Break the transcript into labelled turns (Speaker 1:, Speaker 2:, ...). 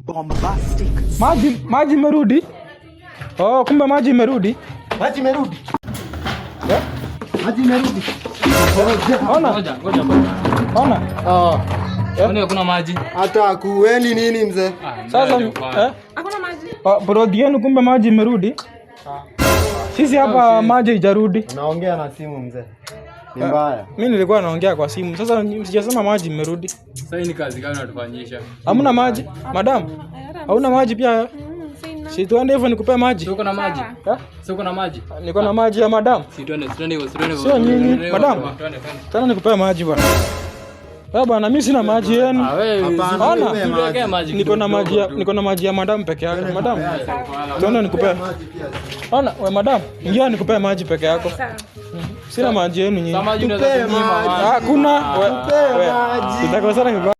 Speaker 1: Bombastic.
Speaker 2: Maji imerudi. Oh, kumbe maji imerudi.
Speaker 3: Maji imerudi.
Speaker 2: Eh?
Speaker 3: Maji imerudi.
Speaker 2: Ona,
Speaker 4: Ngoja, ngoja bwana.
Speaker 2: ona.
Speaker 3: Ah,
Speaker 4: Kwani hakuna maji?
Speaker 3: hata kuweni nini mzee?
Speaker 4: Ah,
Speaker 2: Sasa
Speaker 4: ndio bwana.
Speaker 2: eh?
Speaker 5: Hakuna maji.
Speaker 2: Oh, brodi yenu kumbe maji imerudi. Sisi hapa maji haijarudi.
Speaker 3: Unaongea na simu mzee. Ni mbaya.
Speaker 2: Mimi nilikuwa naongea kwa simu. Sasa sijasema maji imerudi.
Speaker 4: Sasa hii ni kazi gani unatufanyisha?
Speaker 2: Hamna maji. Madam, hauna maji pia?
Speaker 5: Sina.
Speaker 2: Si tuende hivyo nikupee maji.
Speaker 4: Si uko na maji?
Speaker 2: Eh?
Speaker 4: Si uko na maji?
Speaker 2: Niko na maji ya madam.
Speaker 4: Si tuende, si tuende hivyo, si tuende hivyo.
Speaker 2: Sio nyinyi,
Speaker 4: Tuende hivyo,
Speaker 2: madam.
Speaker 4: Tuende, tuende.
Speaker 2: Tena nikupee maji bwana. Eh bwana, mimi sina maji yenu.
Speaker 4: Ah, wewe,
Speaker 3: Hapana,
Speaker 2: Ona.
Speaker 3: tupe
Speaker 4: tuwekee
Speaker 3: maji.
Speaker 4: maji
Speaker 2: Niko na
Speaker 4: kidogo
Speaker 2: maji ya
Speaker 4: tu.
Speaker 2: niko na maji ya madam peke yake. Madam, tuende nikupee.
Speaker 3: Maji pia.
Speaker 2: Ona, we madam, ingia nikupee maji peke yako.
Speaker 5: Sawa.
Speaker 2: Sina maji yenu nyinyi.
Speaker 4: Sasa maji unaweza
Speaker 3: Tupee
Speaker 4: kunyima
Speaker 3: maji.
Speaker 4: maji.
Speaker 2: Hakuna.
Speaker 3: Tupee maji.
Speaker 2: Tutakosana vibaya.